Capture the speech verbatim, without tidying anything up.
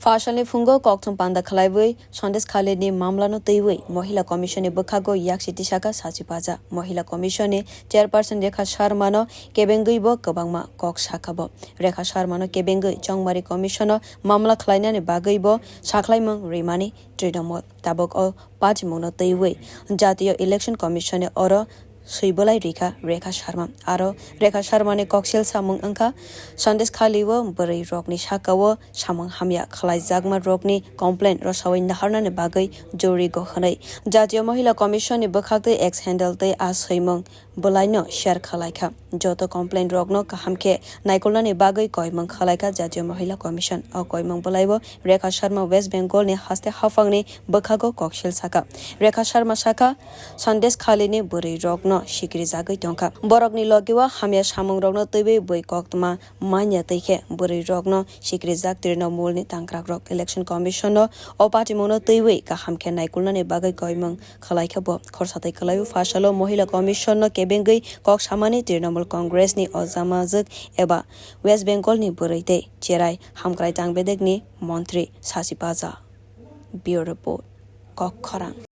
Phasalni phungo kokthum panda khlaiwi Sandesh Khalini mamlano twiwi Mohila Commissionni bwkhago yaksi tisaka Sachi Paja. Mohila Commissionni chairperson Rekha Sharmano kebengwibo kwbangma kok sakha bo. Rekha Sharmano kebengwi Chongmari Commissiono mamla khlainani bagwibo sakhlaimung rimani Trinamool. Tabuk o patimungno twiwi Jatiyo Election Commissionni oro swi bwlai rikha Rekha Sharma. Aro Rekha Sharmani koksil samung wngkha Sandesh Khalio bwrwi rokni sakao samung hamya khlaijakma rokni complaint rosawi naharnani bagwi juri go hwnwi. Jatiyo Mohila Commissionni bwkhaktwi X handle tei a swimung bwlaino share khlaikha. Joto complaint rokno kaham khe naikolnani bagwi koimung khlaikha Jatiyo Mohila Commission. O koimung bwlaibo Rekha Sharma West Bengalni haste haphangni bwkhago koksil sakha. Rekha Sharma sakha, Sandesh Khalini bwrwi rokno sikiri jagwi tongkha. Borokni logio hamya samung rokno twiwi bwi koktma manya twi khe bwrwi rokno sikiri jak Trinamoolni tangkrak rok. Election Commissionno o patimungno twiwi kaham khe naikolnani bagwi koimung khlai khe bo khorsa tei kwlaiwi phasalo Mohila Commissionno kebengwi kok samani Trinamool Congressni o jamajwk eba West Bengalni bwrwi tei cherai hamkrai tangbedekni montri Sachi Paja. Bureau Report, Kok Khorang.